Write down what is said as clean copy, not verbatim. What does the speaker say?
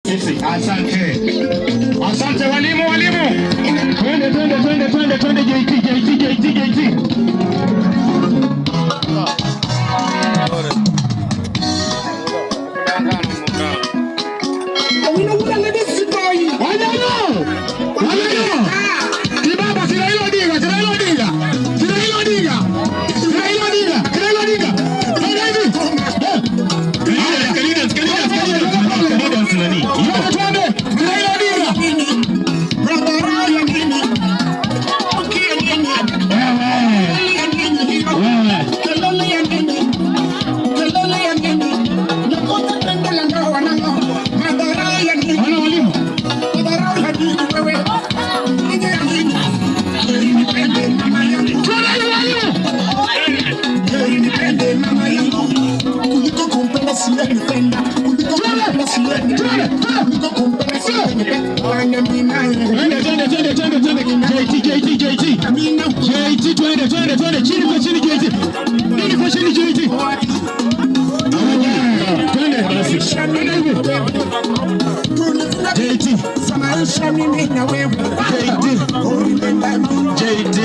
Asante. Asante walimu, walimu. Twende, twende, twende, twende, twende JT, JT, JT, JT. Wanyama! Wanyama! Kibaba si Raila Odinga, si Raila Odinga. Si Raila Odinga. Si Raila Odinga, si Raila Odinga. Twende hivi. Eh. Twende, si Raila Odinga. Wewe. Wewe. Wana walimu. Twende hivi walimu. Kuliko kumpenda siyenipenda, kuliko kumpenda siyenipenda, kuliko kumpenda siyenipenda. Twende, twende, twende, twende, twende. JT, JT, JT. JT, twende, twende, twende. Chini kwa chini JT. Chini kwa chini JT. Twende basi. Twende hivi. JT. Maisha mimi na wewe JT. JT.